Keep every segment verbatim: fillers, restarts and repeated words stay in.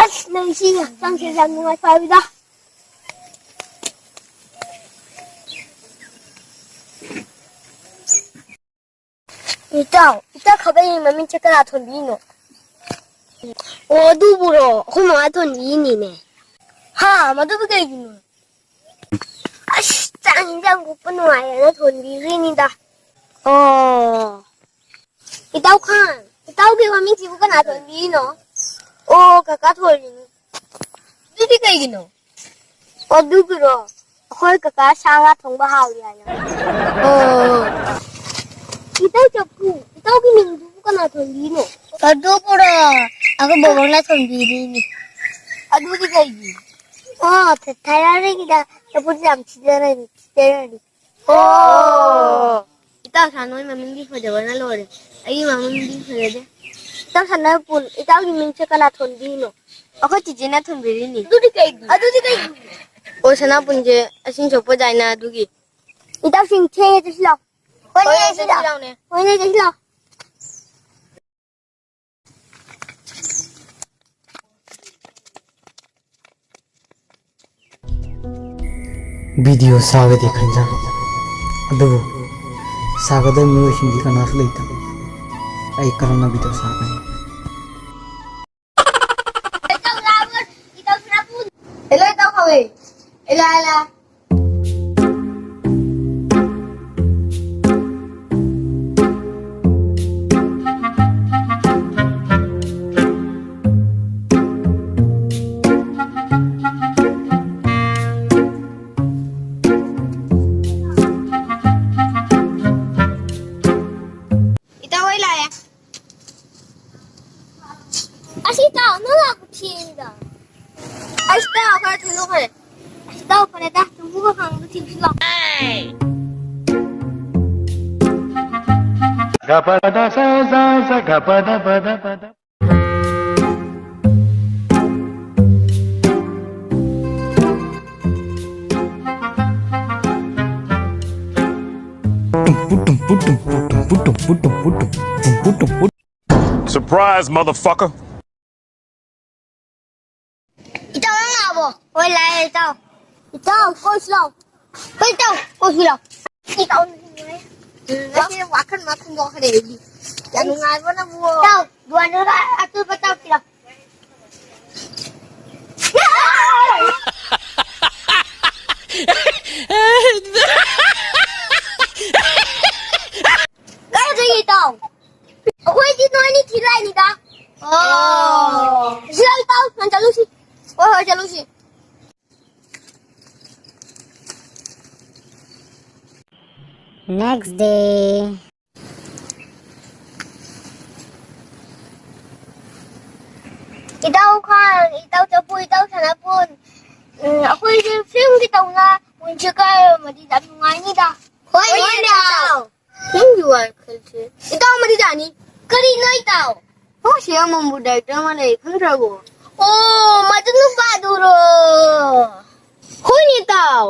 ꯑꯁ, ꯅꯪ ꯁꯤ ꯍꯛꯆꯥꯡꯁꯦ ꯌꯥꯝ ꯅꯨꯡꯉꯥꯏ ꯐꯔꯤꯗ꯫ ꯏꯇꯥꯎ, ꯏꯇꯥꯎ ꯈꯥꯕꯩ ꯃꯃꯤꯡꯁꯦ ꯀꯅꯥ ꯊꯣꯟꯕꯤꯔꯤꯅꯣ? ꯑꯣ, ꯑꯗꯨꯕꯨꯔꯣ? ꯑꯩꯈꯣꯏ ꯃꯃꯥ ꯊꯣꯟꯕꯤꯔꯤꯅꯤꯅꯦ꯫ ꯍꯥ, ꯃꯗꯨꯕꯨ ꯀꯩꯒꯤꯅꯣ? ꯑꯁ, ꯆꯥꯛ ꯏꯟꯖꯥꯡ ꯀꯣꯛꯄ ꯅꯨꯡꯉꯥꯏꯌꯦꯅ ꯊꯣꯟꯕꯤꯈ꯭ꯔꯤꯅꯤꯗ꯫ ꯑꯣ꯫ ꯏꯇꯥꯎ ꯈꯥꯟ, ꯏꯇꯥꯎꯒꯤ ꯃꯃꯤꯡꯁꯤꯕꯨ ꯀꯅꯥ ꯊꯣꯟꯕꯤꯔꯤꯅꯣ? ꯑꯣ, ꯀꯀꯥ ꯊꯣꯜꯂꯤꯅꯤ꯫ ꯑꯗꯨꯗꯤ ꯀꯩꯒꯤꯅꯣ? ꯑꯣ, ꯑꯗꯨꯒꯤꯔꯣ? ꯑꯩꯈꯣꯏ ꯀꯀꯥ ꯁꯥ ꯉꯥ ꯊꯣꯡꯕ ꯍꯥꯎꯏ ꯍꯥꯏꯅ꯫ ꯑꯣ꯫ ꯏꯇꯥꯎ ꯆꯐꯨ, ꯏꯇꯥꯎꯒꯤ ꯃꯤꯡꯗꯨꯕꯨ ꯀꯅꯥ ꯊꯣꯟꯕꯤꯔꯤꯅꯣ? ꯑꯗꯨꯕꯨꯔꯣ? ꯑꯩꯈꯣꯏ ꯕꯣꯕꯣꯛꯅ ꯊꯣꯟꯕꯤꯔꯤꯅꯤ꯫ ꯑꯗꯨꯗꯤ ꯀꯩꯒꯤ? ꯑꯣ, ꯊ-, ꯊꯥꯏꯅꯉꯩꯒꯤꯗ ꯆꯐꯨꯁꯦ ꯌꯥꯝ ꯊꯤꯖꯔꯅꯤ, ꯊꯤꯖꯔꯅꯤ꯫ ꯑꯣ꯫ ꯏꯇꯥꯎ ꯁꯥꯟꯅꯣꯏ ꯃꯃꯤꯡꯗꯤ ꯐꯖꯕꯅ ꯂꯣꯏꯔꯦ꯫ ꯑꯩꯒꯤ ꯃꯃꯤꯡꯗꯤ ꯐꯖꯗꯦ꯫ ꯏꯇꯥꯎ ꯁꯥꯟꯅꯄꯨꯟ, ꯏꯇꯥꯎꯒꯤ ꯃꯤꯡꯁꯦ ꯀꯅꯥ ꯊꯣꯟꯕꯤꯔꯤꯅꯣ? ꯑꯩꯈꯣꯏ ꯆꯤꯆꯦꯅ ꯊꯣꯟꯕꯤꯔꯤꯅꯤ꯫ ꯑꯗꯨꯗꯤ ꯀꯩꯒꯤ? ꯑꯗꯨꯗꯤ ꯀꯩꯒꯤ? ꯑꯣ, ꯁꯅꯥꯄꯨꯟꯁꯦ ꯑꯁꯤꯡ ꯁꯣꯛꯄ ꯖꯥꯏꯅ ꯑꯗꯨꯒꯤ꯫ ꯏꯇꯥꯎꯁꯤꯡ ꯊꯦꯡꯉꯦ, ꯆꯠꯁꯤꯜꯂꯣ꯫ ꯍꯣꯏꯅꯦ, ꯍꯣꯏ, ꯆꯠꯁꯤꯜꯂꯣ꯫ ꯆꯠꯁꯤꯜꯂꯣꯅꯦ꯫ ꯍꯣꯏꯅꯦ, ꯆꯠꯁꯤꯜꯂꯣ꯫ ꯚꯤꯗꯤꯑꯣ ꯁꯥꯒꯗꯤ ꯈꯟꯖꯕ, ꯑꯗꯨꯕꯨ ꯁꯥꯒꯗꯕ ꯃꯤꯑꯣꯏꯁꯤꯡꯗꯤ ꯀꯅꯥꯁꯨ ꯂꯩꯇꯕ꯫ ꯑꯩ ꯀꯔꯝꯅ ꯚꯤꯗꯤꯑꯣ ꯁꯥꯒꯅꯤ? ꯑꯦꯂꯥ, ꯑꯦꯂꯥ꯫ ꯏꯇꯥꯎ ꯍꯣꯏ ꯂꯥꯛꯑꯦ꯫ ꯑꯁ ꯏꯇꯥꯎ, ꯅꯪ ꯂꯥꯛꯄ ꯊꯦꯡꯉꯤꯗ꯫ ꯑꯁ ꯏꯇꯥꯎ, ꯈꯔ ꯊꯦꯡꯗꯣꯛꯈ꯭ꯔꯦ꯫ ꯑꯁ ꯏꯇꯥꯎ, ꯐꯔꯦꯗ, ꯆꯨꯝꯕꯨꯒ ꯈꯪꯕ ꯊꯤꯕꯁꯨ ꯂꯥꯛꯑꯣ꯫ Surprise, motherfucker! ꯍꯣꯏ, ꯂꯥꯛꯑꯦ, ꯏꯇꯥꯎ꯫ ꯏꯇꯥꯎ, ꯀꯣꯏꯁꯤ ꯂꯥꯎ꯫ ꯍꯣꯏ, ꯏꯇꯥꯎ, ꯀꯣꯏꯁꯤ ꯂꯥꯎ꯫ ꯏꯇꯥꯎ, ꯉꯁꯤ ꯋꯥꯈꯜ ꯑꯃ ꯈꯟꯗꯣꯛꯈ꯭ꯔꯦ ꯑꯩꯗꯤ꯫ ꯌꯥꯝ ꯅꯨꯡꯉꯥꯏꯕꯅꯕꯨ꯫ ꯏꯇꯥꯎ, ꯗꯨꯀꯥꯟꯗꯨꯗ ꯑꯆꯣꯏꯕ ꯆꯥꯎꯁꯤꯔꯣ? ꯀꯥꯏ ꯆꯠꯇꯣꯏꯒꯦ, ꯏꯇꯥꯎ? ꯑꯩꯈꯣꯏꯗꯤ ꯅꯣꯏꯅꯤ ꯊꯤꯜꯂꯛꯏꯅꯤꯗ꯫ ꯑꯣ꯫ ꯁꯤꯗ ꯏꯇꯥꯎ, ꯅꯪ ꯆꯠꯂꯨꯁꯤ꯫ ꯍꯣꯏ, ꯍꯣꯏ, ꯆꯠꯂꯨꯁꯤ꯫ Next day. ꯏꯇꯥꯎ ꯈꯥꯟ, ꯏꯇꯥꯎ ꯆꯐꯨ, ꯏꯇꯥꯎ ꯁꯅꯥꯄꯣꯟ, ꯎꯝ, ꯑꯩꯈꯣꯏꯁꯦ ꯐꯤꯂꯝꯒꯤ ꯇꯧꯅ ꯄꯨꯟꯁꯤ ꯀꯥꯏꯔꯝꯃꯗꯤ ꯌꯥꯝ ꯅꯨꯡꯉꯥꯏꯅꯤꯗ꯫ ꯍꯣꯏꯅꯦ, ꯍꯣꯏꯅꯦ, ꯏꯇꯥꯎ꯫ ꯏꯇꯥꯎ꯫ ꯐꯤꯂꯝꯒꯤ ꯋꯥꯈꯜꯁꯦ ꯏꯇꯥꯎ ꯑꯃꯗꯤ ꯌꯥꯅꯤ꯫ ꯀꯔꯤꯅꯣ ꯏꯇꯥꯎ? ꯍꯣꯏ, ꯁꯤ ꯑꯃꯣꯝꯕꯨ director ꯑꯃ ꯂꯩ, ꯈꯪꯗ꯭ꯔꯕꯣ? ꯑꯣ, ꯃꯗꯨ ꯅꯨꯄꯥꯗꯨꯔꯣ? ꯍꯣꯏꯅꯦ ꯏꯇꯥꯎ꯫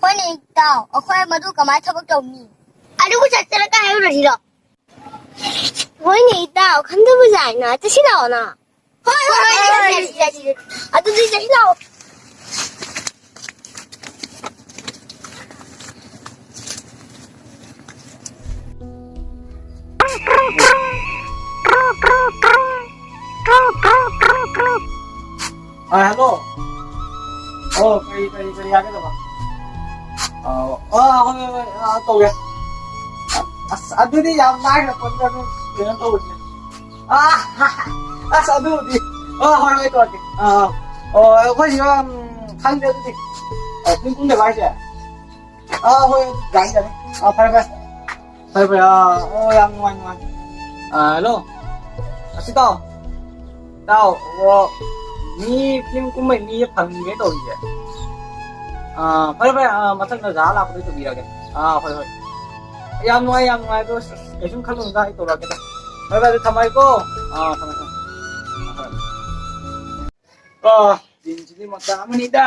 ꯍꯣꯏꯅꯦ ꯏꯇꯥꯎ, ꯑꯩꯈꯣꯏ ꯃꯗꯨ ꯀꯃꯥꯏꯅ ꯊꯕꯛ ꯇꯧꯅꯤ? ꯑꯗꯨꯕꯨ ꯆꯠꯇꯅ ꯀꯥꯏ ꯍꯥꯏꯔꯨꯔꯁꯤꯔꯣ? ꯍꯣꯏꯅꯦ ꯏꯇꯥꯎ, ꯈꯟꯗꯕ ꯌꯥꯏꯅ, ꯆꯠꯁꯤ ꯂꯥꯛꯑꯣꯅ꯫ ꯍꯣꯏ, ꯍꯣꯏ, ꯍꯣꯏ, ꯍꯣꯏ, ꯆꯠꯁꯤ, ꯆꯠꯁꯤ, ꯆꯠꯁꯤ꯫ ꯑꯗꯨꯗꯤ ꯆꯠꯁꯤ ꯂꯥꯛꯑꯣ꯫ ꯑ, hello꯫ ꯑꯣ, ꯀꯔꯤ, ꯀꯔꯤ, ꯀꯔꯤ ꯍꯥꯏꯒꯗꯕ? ꯑ, ꯑ, ꯍꯣꯏ, ꯍꯣꯏ, ꯍꯣꯏ, ꯑ, ꯇꯧꯒꯦ꯫ ꯑꯁ, ꯑꯗꯨꯗꯤ ꯌꯥꯝ ꯂꯥꯏꯅ ꯐꯣꯟꯗ ꯑꯗꯨꯝ ꯀꯩꯅꯣ ꯇꯧꯕꯅꯦ꯫ ꯑ, ꯑꯁ, ꯑꯗꯨꯕꯨꯗꯤ꯫ ꯑ, ꯍꯣꯏ, ꯍꯣꯏ, ꯇꯧꯔꯛꯀꯦ꯫ ꯑ, ꯑ꯫ ꯑꯣ, ꯑꯩꯈꯣꯏꯁꯤ, ꯎꯝ, ꯈꯪꯗꯦ ꯑꯗꯨꯗꯤ꯫ ꯑ, ꯄꯨꯡ ꯀꯨꯝꯗꯕ ꯍꯥꯏꯁꯦ? ꯑ, ꯍꯣꯏ, ꯌꯥꯅꯤ, ꯌꯥꯅꯤ꯫ ꯑ, ꯐꯔꯦ, ꯐꯔꯦ꯫ ꯐꯔꯦ, ꯐꯔꯦ꯫ ꯑꯥ, ꯑꯣ, ꯌꯥꯝ ꯅꯨꯡꯉꯥꯏ, ꯅꯨꯡꯉꯥꯏ꯫ ꯑꯥ, hello꯫ ꯑꯁꯤ ꯇꯥꯎ꯫ ꯇꯥꯎ, ꯑꯣ, ꯃꯤ ꯐꯤꯂꯝ ꯀꯨꯝꯕꯩ ꯃꯤꯁꯦ ꯐꯪꯗ꯭ꯔꯦ ꯇꯧꯔꯤꯁꯦ꯫ ꯑꯥ, ꯐꯔꯦ, ꯐꯔꯦ꯫ ꯑꯥ, ꯃꯊꯪꯗ ꯖꯍꯥ ꯂꯥꯛꯄꯗ ꯇꯧꯕꯤꯔꯛꯑꯒꯦ꯫ ꯑꯥ, ꯍꯣꯏ, ꯍꯣꯏ꯫ ꯌꯥꯝ ꯅꯨꯡꯉꯥꯏ, ꯌꯥꯝ ꯅꯨꯡꯉꯥꯏ꯫ ꯑꯗꯣ, ꯑꯁ, ꯀꯩꯁꯨꯝ ꯈꯜꯂꯨꯅꯨꯗ, ꯑꯩ ꯇꯧꯔꯛꯑꯒꯦꯗ꯫ ꯐꯔꯦ, ꯐꯔꯦ, ꯑꯗꯨ ꯊꯝꯃꯒꯦꯀꯣ꯫ ꯑꯥ, ꯊꯝꯃꯦ, ꯊꯝꯃꯦ꯫ ꯑꯥ, ꯍꯣꯏ꯫ ꯑꯥ, ꯖꯤꯟꯁꯤꯗꯤ ꯃꯆꯥ ꯑꯃꯅꯤꯗ꯫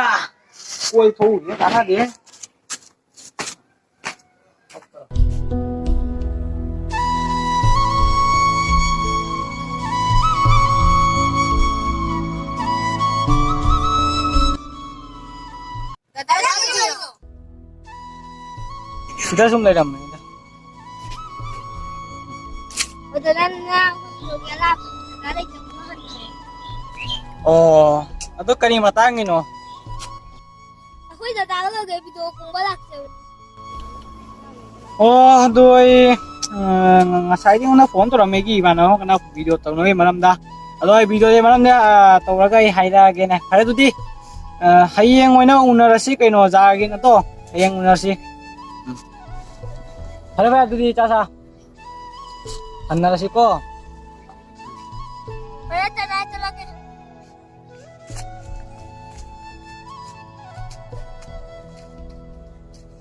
ꯀꯣꯏ ꯊꯣꯛꯎꯕꯁꯦ ꯀꯥꯟꯅꯗꯦ꯫ ꯁꯤꯗ ꯁꯨꯝ ꯂꯩꯔꯝꯕꯅꯤꯗ꯫ ꯑꯗꯣ ꯅꯪꯅ ꯑꯩꯈꯣꯏ ꯂꯥꯛꯄꯗ ꯂꯩꯇꯕ ꯃꯥꯜꯂꯦ꯫ ꯑꯣ, ꯑꯗꯣ ꯀꯔꯤ ꯃꯇꯥꯡꯒꯤꯅꯣ? ꯑꯩꯈꯣꯏ ꯗꯗꯥꯒ ꯂꯧꯗꯣꯏ ꯚꯤꯗꯤꯑꯣ ꯀꯨꯝꯕ ꯂꯥꯛꯆꯕꯅꯤ꯫ ꯑꯣ, ꯑꯗꯣ ꯑꯩ, ꯑ, ꯉꯁꯥꯏꯗꯤ ꯑꯩꯉꯣꯟꯗ ꯐꯣꯟ ꯇꯧꯔꯝꯃꯦ ꯑꯩꯒꯤ ꯏꯃꯥꯟꯅꯕ ꯑꯃꯒ ꯚꯤꯗꯤꯑꯣ ꯇꯧꯅꯕꯒꯤ ꯃꯔꯝꯗ꯫ ꯑꯗꯣ ꯑꯩ ꯚꯤꯗꯤꯑꯣꯁꯦ ꯃꯔꯝꯗ, ꯑ, ꯇꯧꯔꯒ ꯑꯩ ꯍꯥꯏꯔꯛꯑꯒꯦꯅꯦ꯫ ꯐꯔꯦ, ꯑꯗꯨꯗꯤ, ꯑ, ꯍꯌꯦꯡ ꯑꯣꯏꯅ ꯎꯅꯔꯁꯤ ꯀꯩꯅꯣ, ꯑꯣꯖꯥꯒꯤ ꯅꯠꯇ꯭ꯔꯣ? ꯍꯌꯦꯡ ꯎꯅꯔꯁꯤ꯫ ꯎꯝ꯫ ꯐꯔꯦ, ꯐꯔꯦ, ꯑꯗꯨꯗꯤ ꯆꯥ ꯆꯥ ꯍꯟꯅꯔꯁꯤꯀꯣ꯫ ꯐꯔꯦ, ꯆꯠꯂꯦ, ꯆꯠꯂꯒꯦ꯫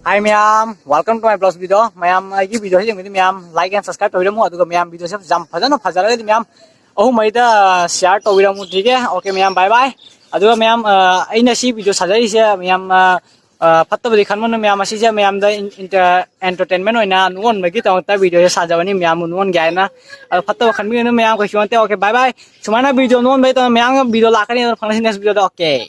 Hi ꯃꯌꯥꯝ, welcome to my vlog video꯫ ꯃꯌꯥꯝ ꯑꯩꯒꯤ ꯚꯤꯗꯤꯑꯣꯁꯤ ꯌꯦꯡꯕꯗꯤ ꯃꯌꯥꯝ like and subscribe ꯇꯧꯕꯤꯔꯝꯃꯣ꯫ ꯑꯗꯨꯒ ꯃꯌꯥꯝ ꯚꯤꯗꯤꯑꯣꯁꯦ ꯌꯥꯝ ꯐꯖꯅ ꯐꯖꯔꯒꯗꯤ ꯃꯌꯥꯝ ꯑꯍꯨꯝ ꯃꯔꯤꯗ share ꯇꯧꯕꯤꯔꯝꯃꯨ꯫ ꯊꯤꯒꯦ, okay ꯃꯌꯥꯝ, bye bye꯫ ꯑꯗꯨꯒ ꯃꯌꯥꯝ, ꯑ, ꯑꯩꯅ ꯁꯤ ꯚꯤꯗꯤꯑꯣ ꯁꯥꯖꯔꯤꯁꯦ ꯃꯌꯥꯝ, ꯑ, ꯑ, ꯐꯠꯇꯕꯗꯤ ꯈꯟꯕꯅ ꯃꯌꯥꯝ, ꯑꯁꯤꯁꯦ ꯃꯌꯥꯝꯗ in-, inter-, entertainment ꯑꯣꯏꯅ ꯅꯣꯛꯍꯟꯕꯒꯤꯗꯃꯛꯇ ꯚꯤꯗꯤꯑꯣꯁꯦ ꯁꯥꯖꯕꯅꯤ, ꯃꯌꯥꯝꯕꯨ ꯅꯣꯛꯍꯟꯒꯦ ꯍꯥꯏꯅ꯫ ꯑꯗꯣ ꯐꯠꯇꯕ ꯈꯟꯕꯤꯒꯅꯨ ꯃꯌꯥꯝ, ꯀꯩꯁꯨ ꯅꯠꯇꯦ꯫ Okay, bye bye꯫ ꯁꯨꯃꯥꯏꯅ ꯚꯤꯗꯤꯑꯣ ꯅꯣꯛꯍꯟꯕꯒꯤ ꯃꯌꯥꯝ ꯚꯤꯗꯤꯑꯣ ꯂꯥꯛꯀꯅꯤ, ꯑꯗꯨꯅ ꯐꯪꯅꯁꯤ next video ꯗ꯫ Okay꯫